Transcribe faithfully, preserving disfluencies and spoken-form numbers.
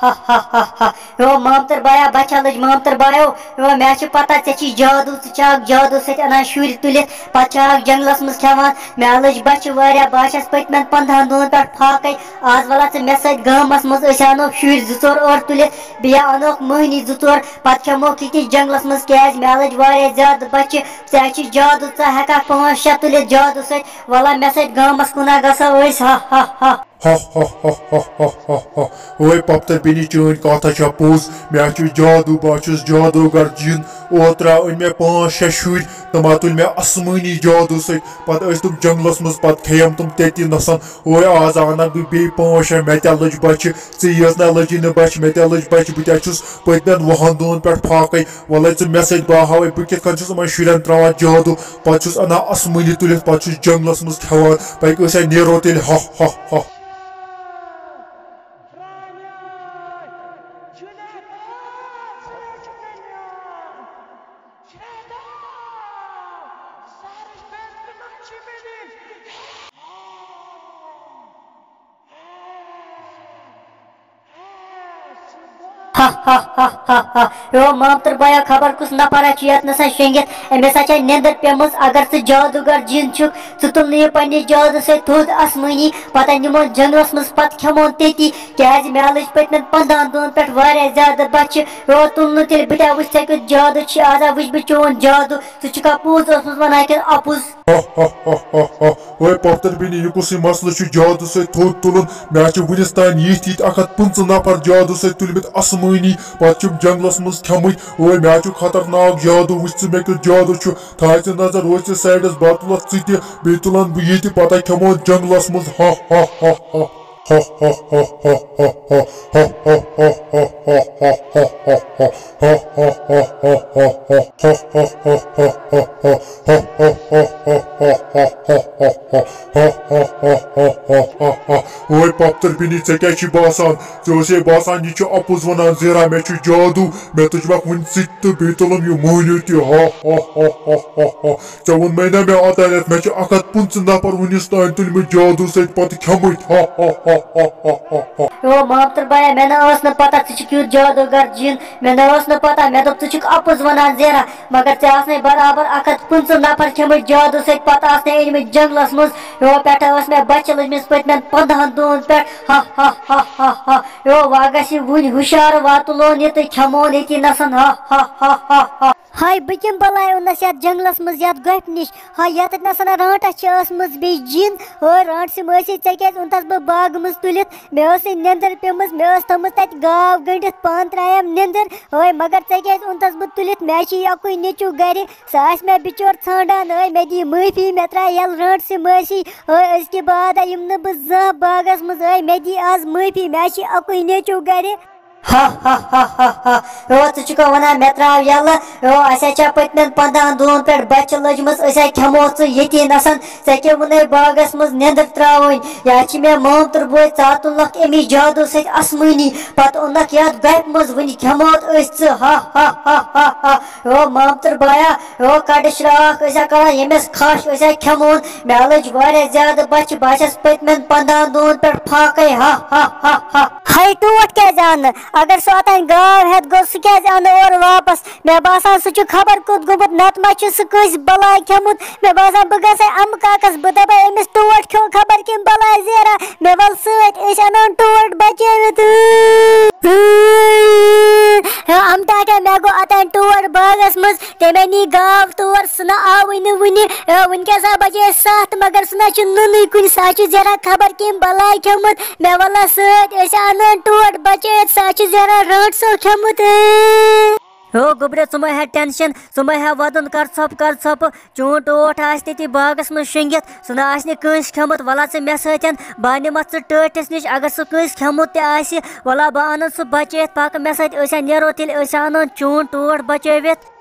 ہا ہا ہا ہا۔ یو مامتر بایا، بچا لٔج مامتر بایو۔ یو مےٚ چھِ پتہ ژےٚ چھی جادو، ژٕ چھکھ جادو سۭتۍ انان شُرۍ تُلِتھ، پتہٕ چھکھ جنگلس منٛز کھٮ۪وان۔ مےٚ لٔج بچہِ واریاہ، بہٕ چھس پٔتمٮ۪ن پنٛدہن دۄہن پٮ۪ٹھ فاقے۔ آز ولا ژٕ مےٚ سۭتۍ گامس منٛز، أسۍ انو شُرۍ زٕ ژور اورٕ تُلِتھ، بیٚیہِ انوکھ مٔہنی زٕ ژور، پتہٕ کھٮ۪موکھ ییٚتی جنگلس منٛز، کیازِ مےٚ لٔج واریاہ زیادٕ بچہِ۔ ژےٚ چھی جادو، ژٕ ہٮ۪ککھ پانٛژھ شےٚ تُلِتھ جادو سۭتۍ۔ ولا مےٚ سۭتۍ گامس کُن ہا گژھو أسۍ، ہا ہا ہا۔ ہا ہا ہا ہا ہا ہا۔ اوے پۄپتر بیٚنہِ، چٲنۍ کتھ ہا چھا پوٚز؟ مےٚ ہا چھُ جادو، بہٕ ہا چھُس جادوگر جِن۔ اوترٕ ہا أنۍ مےٚ پانٛژھ شےٚ شُرۍ، تِم ہا تُلۍ مےٚ آسمٲنی جادو سۭتۍ۔ پتہٕ ٲسۍ تِم جنگلس منٛز، پتہٕ کھیٚیَم تِم تٔتی نسن۔ اوے آز انکھ بہٕ بیٚیہِ پانٛژھ شےٚ، مےٚ تہِ ہا لٔج بچہِ۔ ژےٚ یٲژ نہ لٔجی نہٕ بچہِ، مےٚ تہِ ہا لٔج بچہِ، بہٕ تہِ ہا چھُس پٔتمٮ۪ن وُہن دۄہن پٮ۪ٹھ فاقے۔ وَلَے ژٕ مےٚ سۭتۍ، بہٕ ہاوَے بہٕ کِتھ کٔنۍ چھُس یِمَن شُرٮ۪ن ترٛاوان جادو۔ پَتہٕ چھُس اَنان اَسمٲنی تُلِتھ، پَتہٕ چھُس جنٛگلَس منٛز کھٮ۪وان۔ تَتہِ ٲسۍ ہا نیرو تیٚلہِ، ہا، ہا، ہا۔ ہا ہا ہا ہا ہا۔ یو مامتر بایا، خبر کُس نفرا چھُ یتھ نسا شۄنٛگِتھ؟ أمِس ہا چھےٚ نیٚنٛدٕر پیمٕژ۔ اگر ژٕ جادوگر جِن چھُکھ، ژٕ تُل نہٕ یہِ پننہِ جادو سۭتۍ تھوٚد آسمٲنی، پتہٕ نِمون جنٛگلس منٛز، پتہٕ کھٮ۪مون تٔتی، کیازِ مےٚ لٔج پٔتمٮ۪ن پنٛدہن دۄہن پٮ۪ٹھ واریاہ زیادٕ بچہِ۔ یو تُل نہٕ تیٚلہِ، بہٕ تہِ ہا وٕچھِ ژےٚ کیُتھ جادو چھُے، آز ہا وٕچھِ بہٕ چون جادو، ژٕ چھُکھا پوٚز اوسمُت ونان کِنہٕ اپُز؟ ہا ہا ہا ہا ہا۔ اوے پۄپتر بیٚنہِ، یہِ کُسٕے مسلہٕ چھُ جادو سۭتۍ تھوٚد تُلُن؟ مےٚ ہا چھِ وُنِس تام یِتھۍ یِتھۍ اکھ ہتھ پٕنٛژٕہ نفر جادو سۭتۍ تُلمٕتۍ آسمٲنی، پتہٕ چھِم جنٛگلس منٛز کھٮ۪مٕتۍ۔ اوے مےٚ ہا چھُ خطرناک جادو، وٕچھ ژٕ مےٚ کیُتھ جادو چھُ۔ تھاو ژٕ نظر، روز ژٕ سایڈس، بہٕ تُلتھ ژٕ تہِ، بیٚیہِ تُلن بہٕ یہِ تہِ، پتہٕ کھٮ۪مون جنٛگلس منٛز۔ ہا ہا ہا ہا۔ اوے پۄپتر بیٚنہِ، ژےٚ کیٛاہ چھی باسان؟ ژےٚ اوسے باسان یہِ چھُ اَپُز وَنان، زیرا مےٚ چھُ جادوٗ، مےٚ تُجمَکھ وُنہِ ژٕ تہِ تہٕ بیٚیہِ تُلُم یہِ مٔہنیوٗ تہِ۔ ہا ہا ہا ہا ہا ہا۔ ژےٚ ووٚنمَے نا مےٚ اوتانٮ۪تھ، مےٚ چھِ اَکھ ہَتھ پٕنٛژٕہ نفر وُنِس تام تُلمٕتۍ جادوٗ سۭتۍ پَتہٕ کھٮ۪مٕتۍ۔ ہا ہا ہا ہا ہا ہا۔ او مامتر بایا، مےٚ نہ ٲس نہٕ پتہ ژٕ چھُکھ یُتھ جادوٗگر جِن۔ مےٚ نہ ٲس نہٕ پتہ، مےٚ دوٚپ ژٕ چھُکھ اَپُز وَنان زیرا، مگر ژےٚ آسنے برابر اَکھ ہَتھ پٕنٛژٕہ نفر کھٮ۪مٕتۍ جادوٗ سۭتۍ، پتہٕ آسنے أنۍمٕتۍ جنٛگلَس منٛز۔ یو پٮ۪ٹھٕ ٲس مےٚ بۄچھِ لٔجمٕژ پٔتمٮ۪ن پنٛدہَن دۄہَن پٮ۪ٹھ۔ ہا ہا ہا ہا ہا۔ یو وۄنۍ گژھِ وُنہِ ہُشار، وۄنۍ تُلون یہِ تہٕ کھٮ۪مون ییٚتی نَسَن۔ ہا ہا ہا ہا ہا۔ ہاے، بہٕ کَمہِ بَلایہِ اوٚننَس یَتھ جنٛگلَس منٛز، یَتھ گۄپھِ نِش؟ ہاے، یَتھ نَسَن رانٛٹَس چھِ ٲسمٕژ بیٚیہِ جِن۔ ہاے، رانٛٹسٕے مٲسی، ژےٚ کیٛازِ اوٚنتَس بہٕ باغہٕ منٛز تُلِتھ؟ مےٚ ٲسٕے نیٚنٛدٕر پیٚمٕژ، مےٚ ٲس تھٲومٕژ تَتہِ گاو گٔنٛڈِتھ، پانہٕ ترٛایَم نیٚنٛدٕر۔ ہاے، مگر ژےٚ کیٛازِ اوٚنتَس بہٕ تُلِتھ؟ مےٚ چھِ یہِ اَکُے نیٚچوٗ گَرِ، سُہ آسہِ مےٚ بِچور ژھانٛڈان۔ ہاے، مےٚ دِ معٲفی، مےٚ ترٛاو یَلہٕ رانٛٹسٕے مٲسی۔ ہاے، أزکہِ بعد یِمہٕ نہٕ بہٕ زانٛہہ باغَس منٛز۔ ہاے، مےٚ دِ آز معٲفی، مےٚ چھِ اَکُے نیٚچوٗ گَرِ۔ ہا ہا ہا ہا ہا۔ او، ژٕ چھُکھا وَنان مےٚ ترٛاو یَلہٕ؟ او، اَسہِ ہا چھا پٔتمٮ۪ن پنٛدہَن دۄہَن پٮ۪ٹھ بۄچھِ لٔجمٕژ، أسۍ ہا کھٮ۪مو ژٕ ییٚتی نَسَن۔ ژےٚ کیٛاہ ووٚنُے باغَس منٛز نیٚنٛدٕر ترٛاوٕنۍ؟ یا چھِ مےٚ مامتٕر بوے، ژٕ ہا تُلنَکھ اَمی جادوٗ سۭتۍ اَسمٲنی، پَتہٕ اوٚننَکھ یَتھ گۄپھِ منٛز، وٕنہِ کھٮ۪مو أسۍ ژٕ۔ ہا ہا ہا ہا ہا۔ او مامتٕر بایا، او کَڑٕ شراکھ، أسۍ ہا کَران ییٚمِس کھَش، أسۍ ہا کھٮ۪مون۔ مےٚ لٔج واریاہ زیادٕ بۄچھِ، بہٕ ہا چھَس پٔتمٮ۪ن پنٛدہَن دۄہَن پٮ۪ٹھ فاقَے۔ ہا ہا ہا ہا۔ ہاے، ٹوٹھ کیٛازِ آو نہٕ؟ اگر سُہ اوٚتانۍ گاو ہٮ۪تھ گوٚو، سُہ کیٛازِ آو نہٕ اورٕ واپس؟ مےٚ باسان، سُہ چھُ خبر کوٚت گوٚمُت، نتہٕ ما چھُ سُہ کٲنٛسہِ بلاے کھیوٚمُت۔ مےٚ باسان، بہٕ گژھے امہٕ کاکس، بہٕ دپے أمِس، ٹوٹھ کھیوٚو خبر کٔمۍ بلاے زیرہ، مےٚ ول سۭتۍ، أسۍ انہون ٹوٹھ بچٲوِتھ۔ امہٕ ٹاٹھا، مےٚ گوٚو اوٚتانۍ ٹوٹھ باغس منٛز، تٔمۍ نی گاو تور، سُہ نہ آوٕے نہٕ وُنہِ۔ اے، وُنکیٚس آ بجے ستھ، مگر سُہ نہ چھُ نُنٕے کُنہِ، سُہ ہا چھُ زیرہ خبر کٔمۍ بلاے کھیوٚمُت۔ مےٚ وَلہ سۭتۍ، أسۍ اَنہون ٹوٹھ بچٲیِتھ، سُہ ہا چھُ زیرہ رانٛٹسو کھیوٚمُت۔ اے۔ ہو گوٚبرو، ژٕ مہ ہےٚ ٹینشن، ژٕ مہ ہےٚ وَدُن، کر ژھۄپہٕ، کر ژھۄپہٕ۔ چون ٹوٹھ آسہِ تٔتی باغس منٛز شۄنٛگِتھ، سُہ نہ آسہِ نہٕ کٲنٛسہِ کھیوٚمُت۔ وَلہ ژٕ مےٚ سۭتۍ، بہٕ نِمَتھ ژٕ ٹٲٹھِس نِش، اگر سُہ کٲنٛسہِ کھیوٚمُت تہِ آسہِ، وَلہ بہٕ اَنَن سُہ بچٲیِتھ۔ پکھ مےٚ سۭتۍ، أسۍ ہا نیرو تیٚلہِ، أسۍ ہا اَنون چون ٹوٹھ بچٲوِتھ۔